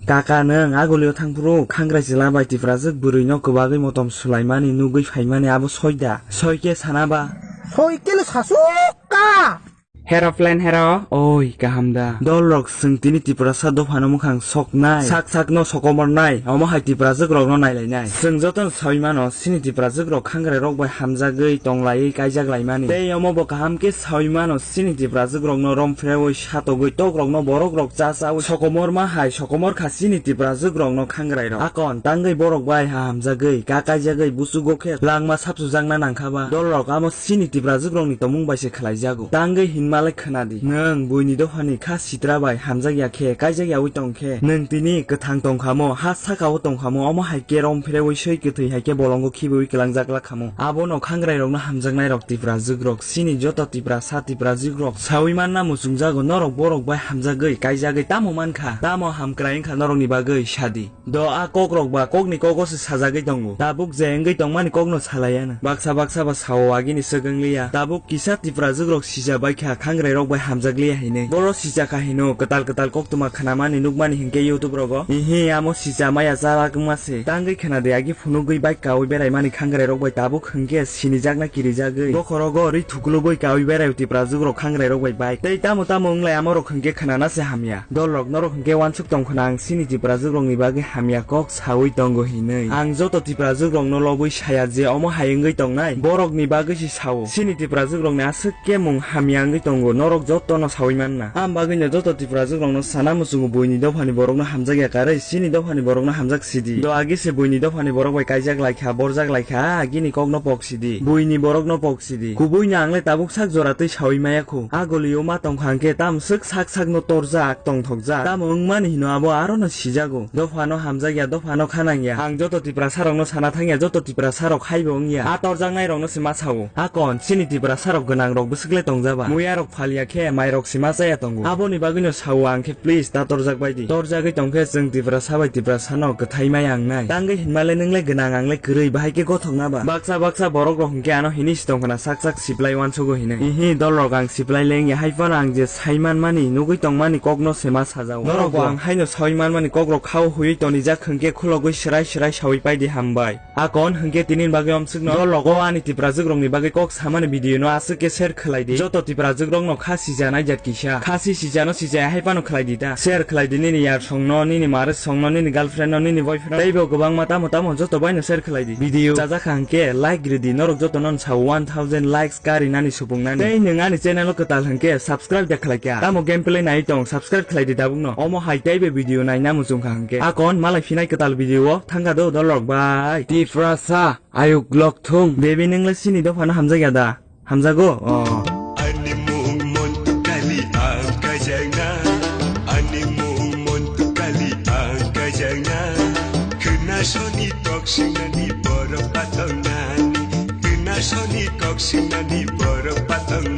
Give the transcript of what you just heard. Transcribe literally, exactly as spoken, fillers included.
Kaka, nwng agulio thangphuru khangrai chwla bai Tiprajwk bwrwino kwbagwi motom swlaimani nugwi phaimani abo soida. Soikhe sana ba? Soikhe no sasukka. Hero plan hero, oi, kaham da? Dolrok, chwng tini Tiprasa dophano mwkhang soknai, sak sakno sokomornai, omo hai Tiprajwkrokno nailainai. Chwng jotono sawi mano, chini Tiprajwkrok khangrairok bai hamjagwi tonglaiwi kaijak laimani. Tei omo bo kaham khe sawi mano, chini Tiprajwkrokno rom phrewi satogwi tokrokno borokrok cha chawi sokomorma hai sokomor kha chini Tiprajwkrokno khangrairok. Akon tangwi borok bai ha hamjagwi, ka kaijagwi buchugo khe langma sapsujakna nangkha ba. Dolrok amo chini Tiprajwkrokni tongmung bai se khlaijago. Tangwi hinmalai khna di. Nwng buini dophani kha sitra bai hamjakya khe, kaijakyawi tong khe, nwng tini kwthang tongkhamo, ha sakao tongkhamo, omo hai khe rom phrewi swi kwthwi hai khe bolongo khibiwi kwlangjak lakhamo. Abono khangrairokno hamjaknairok Tiprajwkrok, chini joto Tiprasa Tiprajwkrok sawi manna muchungjago, norok borok bai hamjagwi, kaijagwi tamo mankha? Tamo hamkrai wngkha norokni bagwi? Sadi. Do a kokrok ba kokni kogo se sajagwi tongo. Tabuk je wngwi tongmani kokno salaiya na. Baksa baksa ba sao agini swk wngliya. Tabuk kisa Tiprajwkrok sija baikha khangrairok bai hamjakliya hinwi. Boro sija kha hino kwtal kwtal koktwma khnamani nukmani hinkhe YouTube rogo. Ihi amo sija maya chalak wngma se. Tangwi khna di agi phunugwi bike kawi beraimani khangrairok bai tabuk hinkhe sinijakna kirijagwi. Bokhorogo ri thuklubwi kawi berai Tiprajwkrok khangrairok bai bike. Tei tamo tamo wnglai amorok hinkhe khnana se hamya. Dolrok norok hinkhe wansuk tong khna ang chini Tiprajwkrokni bagwi hamya kok sawi tongo hinwi. Ang joto Tiprajwkrokno lobwi saya je omo hai wngwi tongnai, borokni bagwi se sao. Chini Tiprajwkrokni aswk khe mung hamya wngwi tongo, norok jotono sawi manna. Am bagwino joto Tiprajwkrokno sana muchungo buini dophani borokno hamjakya karwi, chini dophani borokno hamjak sidi. Do agi se buini dophani borok bai kaijak laikha, borjak laikha, agini kokno pok sidi. Buini borokno pok sidi. Kubuino ang le tabuk sak jora twi sawi maya kho. A golio ma tongkha hwnkhe tamo swk sak sakno torjak, tongthokjak. Tamo wngmani hino abo arono sijago. Dophano hamjakya, dophano khanangya. Ang joto Tiprasarokno sana thangya, joto Tiprasarok haibo wngya. A torjaknairokno se ma sao. Akon, chini Tiprasarok gwnangrok bwswk le tongjaba. Muyarok phalya khe mairok se ma chaya tongo. Aboni bagwino sao ang khe please ta torjak bai di. Torjagwi tong khe chwng Tiprasa bai Tiprasano kwthai maya wngnai. Tangwi hinmale nwng le gwnang ang le kwrwi, bahai khe gothokna ba. Baksa baksa borokrok hwnkhe ano hinwi se tong khna sak sak siplai uansugo hinwi. Ihi dolrok ang siplai le wngya hai phano ang je sai manmani nugwi tongmani kokno se ma sajao. Norok bo ang haino sawi manmani kokrok khao huiwi tonijak hwnkhe khulogwi swrai swrai sawi pai di hambai. Akon hwnkhe tini bagwi omswkno dolrogo ani Tiprajwkrokni bagwi kok samani video no aswk khe share khlai di. Joto Tiprajwkrokno kha sijanai jat kisa. Kha si sijano sijaya hai phano khlai di ta. Share khlai di nini yarsongno, nini marsongno, nini girlfriend no, nini boyfriend no. Teibo kwbangma tamo tamo joto baino share khlai di. Video chajak kha hwnkhe like rw di. Norok jotono sa one thousand likes karinani supungnani. Tei nwng ani channel o kwtal hwnkhe subscribe da khlai kha. Tamo gameplay nai tong, subscribe khlai di tabukno. Omo hai teibo video naina muchung kha hwnkhe. Akon malai phinai kwtal video o thangkha do dolrok bai. Tiprasa ayuk lok thung. Baby nwng le chini dophano hamjakya da? Hamjago? Oh. Ani mung mon tukali ang kajangna. Ani mung mon tukali ang kajangna. Khna soni tok sinani borok patongnani. Khna soni kok sinani borok patong